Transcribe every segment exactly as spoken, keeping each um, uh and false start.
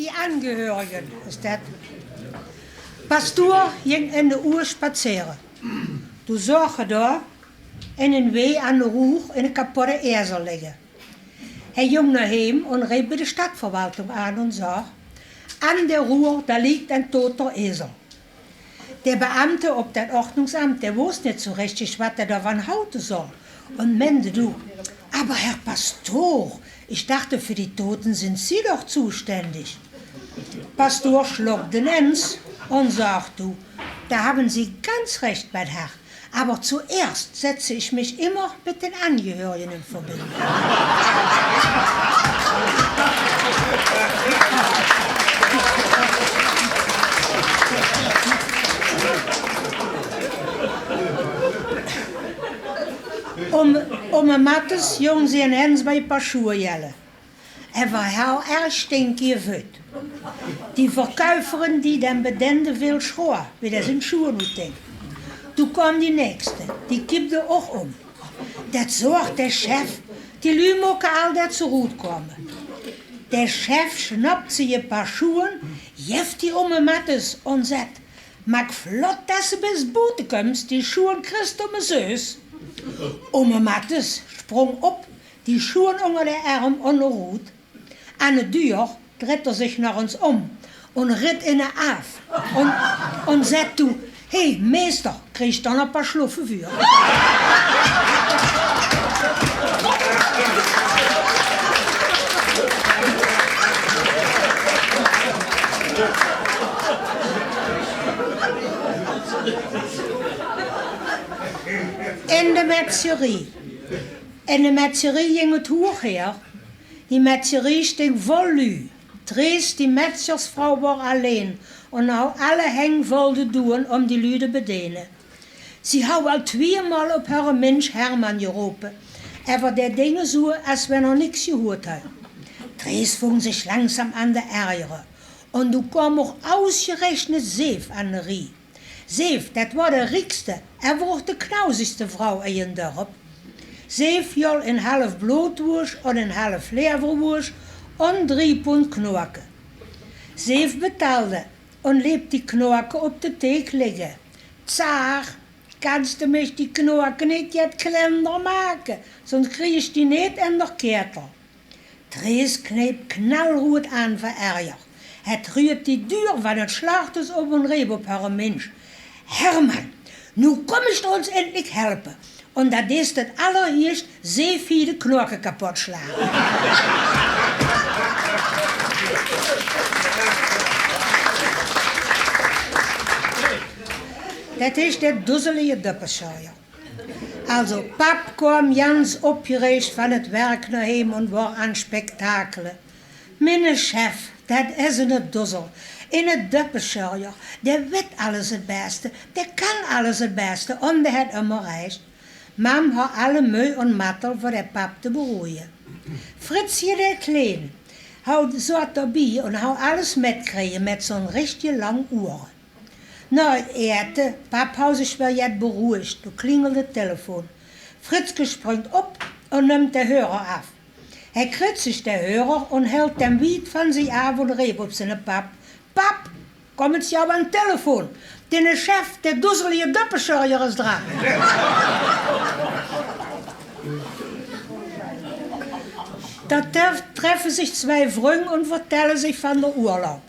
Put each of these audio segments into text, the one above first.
Die Angehörigen is det. Pastoor jing in de Oer spazere. Doe zoog e doa in en wee aan de roeg ene kapotte ezel ligge. Hae jong noa heem un reep bie de Stadtverwaltung aan un zoag: "An der Ruhr, da liegt ein toter Esel." Der Beamte op det Ordnungsamt, der woos nit so richtig, wat er doavon haute soll, un mende doe: "Aber Herr Pastor, ich dachte, für die Toten sind Sie doch zuständig." Pastoor schlok den ens un zoag doe: "Da haben Sie ganz recht, mein Herr. Aber zuerst setze ich mich immer mit den Angehörigen in Verbindung." Om, Ome Mattes jong zien ens bie Paschoer jelle. Ever hel erg stinkje vut. Die verkuiferen die den bedende veel schroa, wie der zien schoen oetding. Doe kom die nächste, die kiepde och om. Det zoag der chef, die lü moke al det ze roet kome. Der chef schnapt ze e paar schoen, jeft die Ome Mattes un zet: "Maak vlot det ze bis boete kums, die schoen krist du umesös." Ome Mattes sprong op, die schoen unger der erm un roet. An de duur dret er zich nog ens om un rit inne aaf un, un zet doe: "Hé, meester, kriegst dan e paar schloffe vuur." In de metserie. In de metserie jing et hoeg her. Die metserie sting vol lü. Trees, die metsersvrouw, woar alleen un hou alle heng vol de doeën om die lü te bedene. Ze hou al twieëmaol op häöre minsch Hermann jerope, ever der dinge zoe, as wenn er niks jehoeët hou. Trees fung zich langsam an te ergere. Un doe kom och ausjerechnet Seef an de rie. Seef, det woar de riekste en woar och de knausigste vrouw in 't dörp. Seef jol en half bloodwoors un en half leverwoors un drie pund knoake. Seef betaalde un leep die knoake op de teek ligge. "Tsaar, kans te mich die knoake nit jet klender make, sóns kriegs die nit in der ketel." Trees kneep knalroeëd aan veur erger. Het ruuët die duur van het slachters op en reep op häöre minsch: "Herman, noe kom ich ons endlich helpe. Un det is het allerierst, Seef hie de knoake kapot slage." Det is de doezelige döppesjouwer. Also, pap kom jans opjereegd van het werk noa heem un woar aan spektakele. Minne chef, det is ene doezel, ene döppesjouwer, der wit alles het beste, der kan alles het beste un der het ummer recht. Mam hou alle mui un mattel veur der pap te beroeje. Fritzje der Kleen, hou zoat derbie un hou alles metkrieje met zo'n richtige lang oere. Noa het ete, pap hou zich weer jet beroeësjt, doe klingelt de telefoon. Fritzke sprungt op un numt de heurer af. Hae kritst zich de heurer un helt dem wiet van zich af un reep op ziene pap: "Pap, kom ens jou aan telefoon. Dinne chef, de doezelige döppesjouwer, is dra." Doa tref-, treffe zich tswai vrung un vertelle zich van der oerlaub.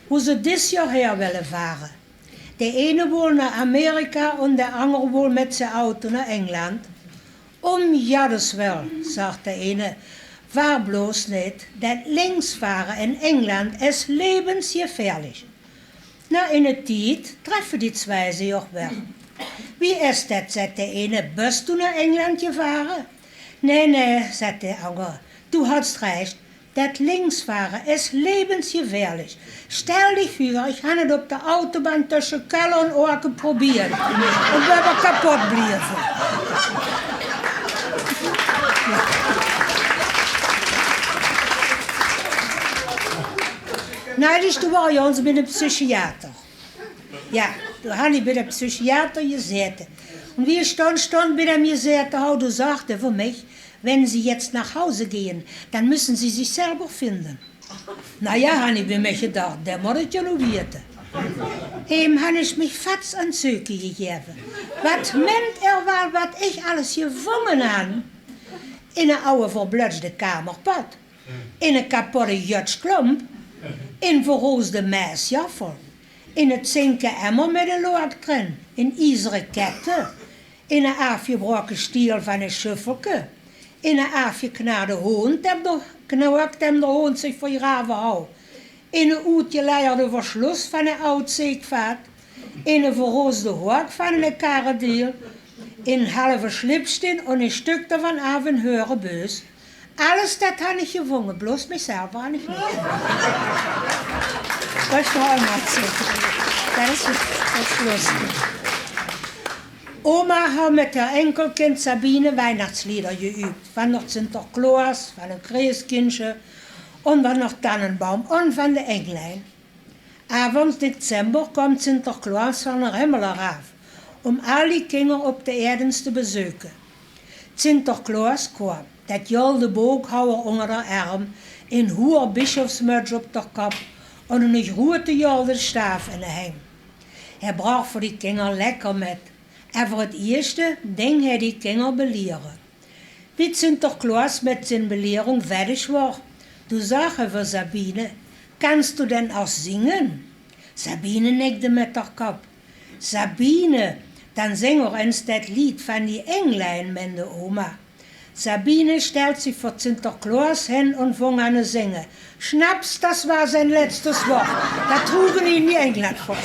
Wo ze dis joar her wille vare. De ene wol noa Amerika un de anger wol met ze auto noa England. "Um Joddes wil," zag de ene, "vaar bloos nit, det links vare in England is levensjefährlich." Noa ene tied treffe die tswai zich weer. "Wie is det?" zet de ene, "bös doe noa England jevare?" "Nae, nae," zet de anger, "doe hast recht. Det links vare is levensjefährlich. Stel dich veur, ich han het op de autobahn tösje Kölle un Oake probieëd. Un bin d'r kapot blieve." Noa, dus doe woar ich ens bie de psychiater. Joa, doe han ich bie de psychiater jezaete. Un wie ich doa stóng bie dem jezaete hou, doe zag der veur mich: "Wenn Sie jetzt nach Hause gehen, dann müssen Sie sich selber finden." Na ja, han ich bie mich gedach, dae mót 't ja noe wiete. Ehm han ich mich fats aan 't zeuke gegaeve. Wat meint ehr waal wat ich alles gevónge han? In 'ne aoje verblödsde kamerpot, in 'ne kapotte jutsklomp, in verroosde maesjaffel, in 'ne zinke emmer mit 'ne loak d'rin, in iezere kette, in 'ne aafgebraoke stiel van e sjuffelke, in 'ne aafgeknaarde hoond, dae d'r knoak, dae d'r hoond zich vergrave hou, in 'ne oetgeleierde versloes van e aod zeekvaat, in 'ne verroosde hoak van 'ne karediel, in 'n halve slipsteen en e sjtuk d'rvan aaf in heure beus. Alles det han ich gevónge, bloos mich zelver han ich neet. Det is de houmaat zeker. Det is 't, det is lustig. Oma haw mit häör enkelkind Sabine Weihnachtslieder geüb, van d'r Sinterklaos, van 't Kreeskindsje en van d'r Tannenbaum en van de Englein. Aafends dezember kaom Sinterklaos van d'r himmel eraaf, óm al die kinger op de eerd ins te bezeuke. Sinterklaos kaom, det jolde bookhouwer ónger d'r erm, 'n hoeë bisjofsmöts op d'r kop en 'ne groeëte jolde staaf in de henj. Hae brach veur die kinger lekker mit. En veur 't ieësjte ding hae die kinger beliere. Wie Sinterklaos mit zien belierung ferdig woar, doe zag hae veur Sabine: "Kannst du denn auch singen?" Sabine nikde mit d'r kop. "Sabine, dan zing och ins det lied van die Englein," meinde oma. Sabine steld zich veur Sinterklaos hin en vóng aan te zinge: "Schnaps, das war sein letztes Wort." Dat droge die in die Englein fort.